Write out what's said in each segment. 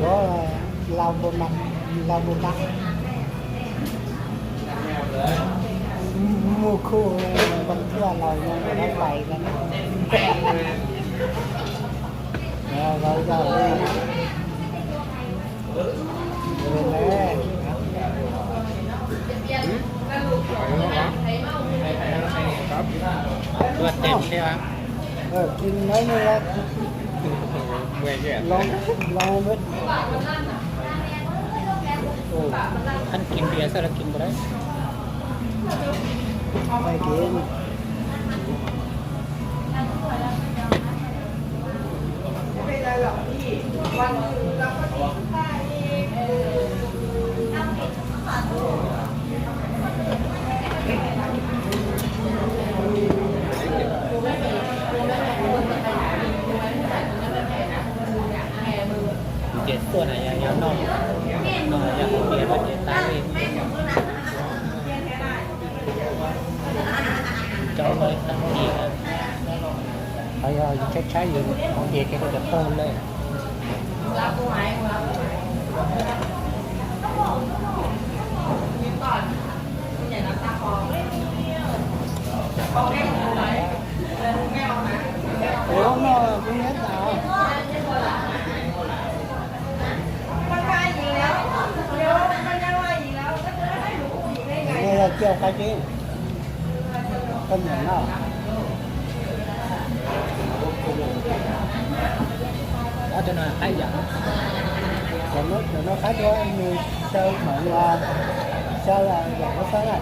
ໂອ້ ລາວບໍ່ມັກ ລາວບໍ່ມັກ ໝູ່ຄູ່ ບາງເທື່ອລາວຍັງບໍ່ໄດ້ໄປກັນ ລາວເວົ້າຢາກເລີຍ. ລວດເຕັມເດ້ອະ ເອີ ກິນໜ້ອຍໜຶ່ງລະ ເມື່ອຍແທ້ ລອງ ລອງເບິ່ງ ໂອ້ ຄັນກິນເບຍຊະລະກິນບໍ່ໄດ້ ໄປກິນ. ເຈົ້າເລີຍຕັ້ງທີ່ ເອົາ ເອົາ ໃຊ້ ໃຊ້ຢູ່ ຂອງເອກແກກໍຈະເປີດເລີຍ ໂອ້ ເນາະ ເປັນຫຍັງ ນີ້ລະ ກ່ຽວໄຂ່ຈິງ ເປັນຫຍັງເນາະ ເອົາ ເຈົ້າໜ້າໄຂ່ຢາ ເຈົ້າໜ້າ ເຈົ້າໜ້າໄຂ່ຕົວນີ້ ເຈົ້າຂອງວ່າ ເຈົ້າວ່າຢາກວ່າຊັ້ນນະ.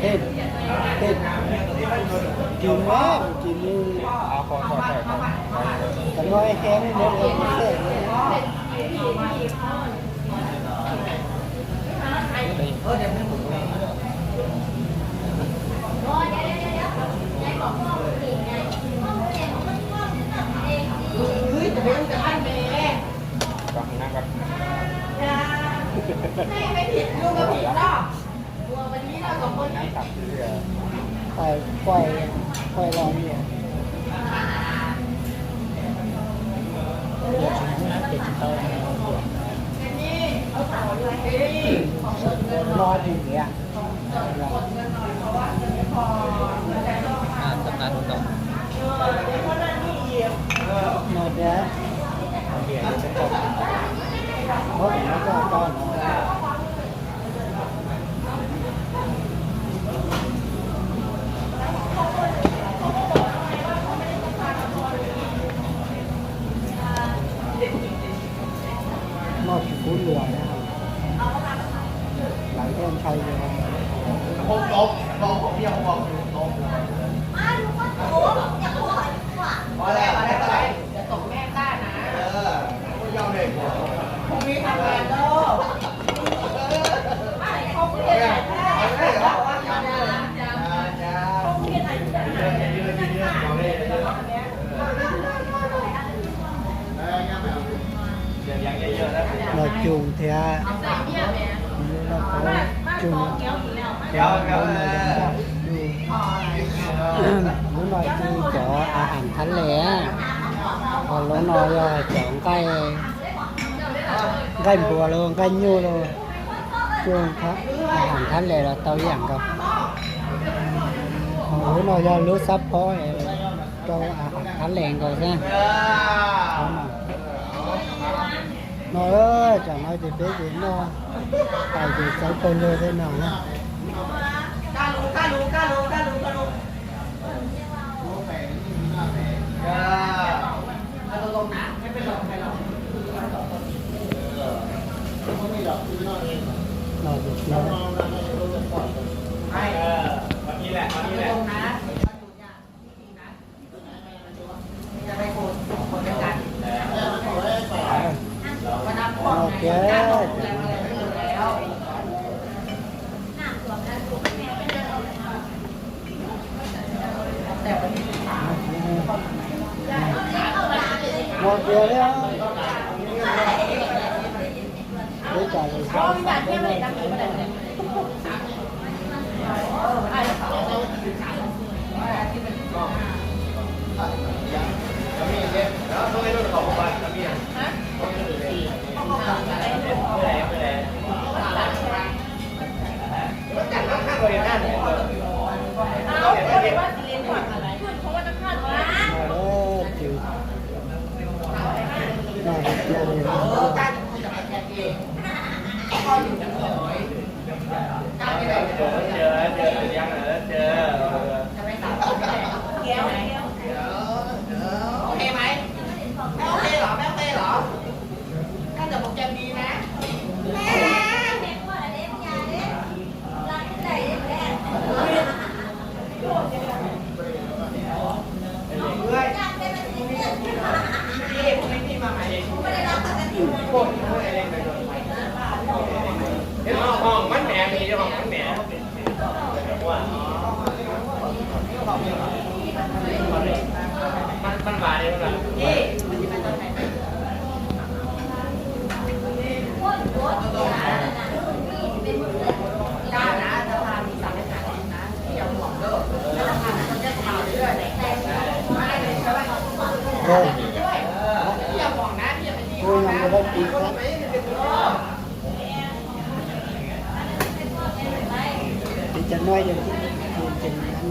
ເຮັດ ເຮັດ ກິນແລ້ວ ກິນນີ້ ເອົາ ຂໍ ຂໍ ຂໍ ຂໍ ຈັກໜ້ອຍແຮງເບິ່ງເອົາພິເສດເລີຍ. ໄປ ປ່ອຍ ປ່ອຍລອງຢູ່ ນອນຢູ່ເນຍ ນອນເດີຍ ເພາະເຫັນແລ້ວກໍຕ້ອນ ນອກຊິພຸ້ນລວຍນະ ຫຼາຍແທ່ງໄທຢູ່ ໜ້ອຍຈູງແທ້ ໜ້ອຍຈູງ ໜ້ອຍຈູງ ໜ້ອຍຈູງ ຈອອາຫານທະເລ ເອົາລົງໜ້ອຍຈອງໄກ່ ໄກ່ບົວໂລ ໄກ່ຍູ້ໂລ ຈອງ ອາຫານທະເລ ລະເຕົ້າຫຍັງກໍ ໂອ້ ໜ້ອຍຢາກຮູ້ຊັບພໍ ເຈົ້າອາຫານທະເລກໍຊະ ເນາະເອີຍ ຈັກໜ້ອຍຊິໄປເຫັນເນາະ ໄປເຫັນໃສ່ຄົນເລີຍເນາະ ເນາະ ເນາະ ເອີ ແບບນີ້ແຫຼະ ແບບນີ້ແຫຼະ. ໂອເຄ. ດຽວເລີຍ ເດ ຈ່າຍເລີຍ. ໂອເຄໄໝ? ໄມ່ໂອເຄເຫຼືອ? ໄມ່ໂອເຄເຫຼືອ? ໜ້າຈະບໍ່ແກມດີນະ. ເຮັດຫ້ອງມັນແໝ່ ມີຫ້ອງມັນແໝ່. ມັນ ມັນຫວານເດ້ ມັນຫວານ. ໂອ້ຍ ໂອ້ຍ ຍັງບໍ່ໄດ້ປີກເນາະ. ອີກຈັກໜ້ອຍດຽວຊິກິນເປັນອັນ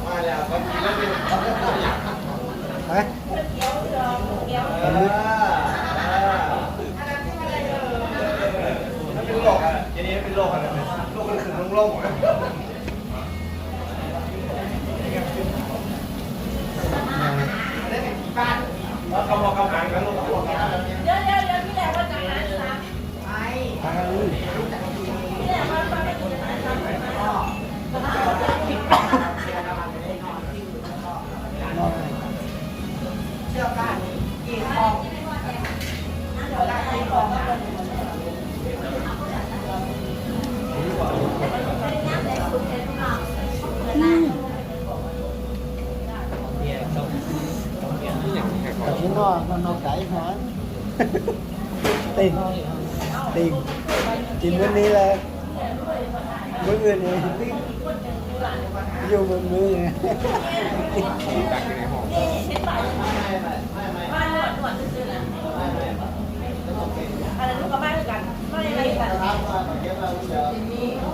ມາແລ້ວ ຮະ? ປາໝຶກ ມັນເປັນໂລກອະ ດຽວນີ້ມັນເປັນໂລກອະ ໂລກຂຶ້ນໆລົງໆ. ອືມ ກະຊິນອນ ນອນໄກຫອນ ເຕັງ ເຕັງ ກິນມື້ນີ້ແຫຼະ. ມື້ອື່ນນີ້ຢູ່ມື້ມື້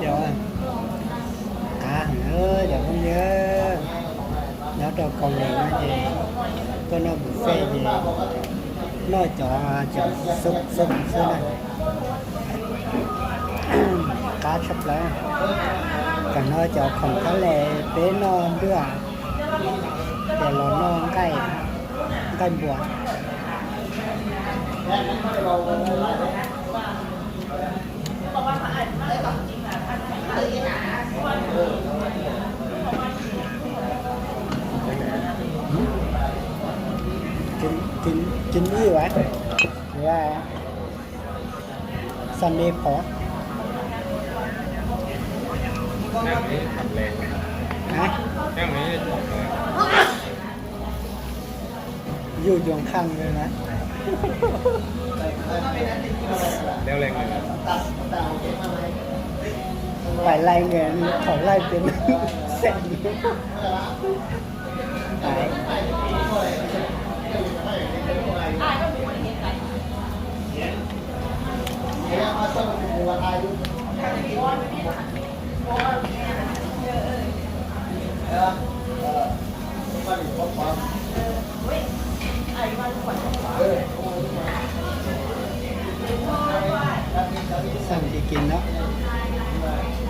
ດຽວ ອ່າ ເອີ ດຽວເບິ່ງເດີ ແລ້ວແຕ່ເກົາຫຼີເນາະ ເຈົ້າ ເພິ່ນເອົາບຸບເຟເດ ນ້ອຍຈອ ຈະສຸກ ສຸກ ສຸກນະ. ກາຊັບລະ ກະນ້ອຍຈອກຂອງທະເລເປນອນເດືອ ແຕ່ລະນ້ອງໄກ່ ໄກ່ບວດ. ກິນ ກິນ ກິນອີ່ຫວະ ຫຼືວ່າ ຊັນເດພໍ ແນວນີ້ທຳແລງ ຮະ ແນວນີ້ທຳແລງ ຢູ່ຢູ່ຂ້າງເລີຍນະ ແນວແລງເງິນ ໄປໄລ່ເງິນ ເຂົາໄລ່ເປັນແສນ. ສັ່ງຊິກິນເນາະ.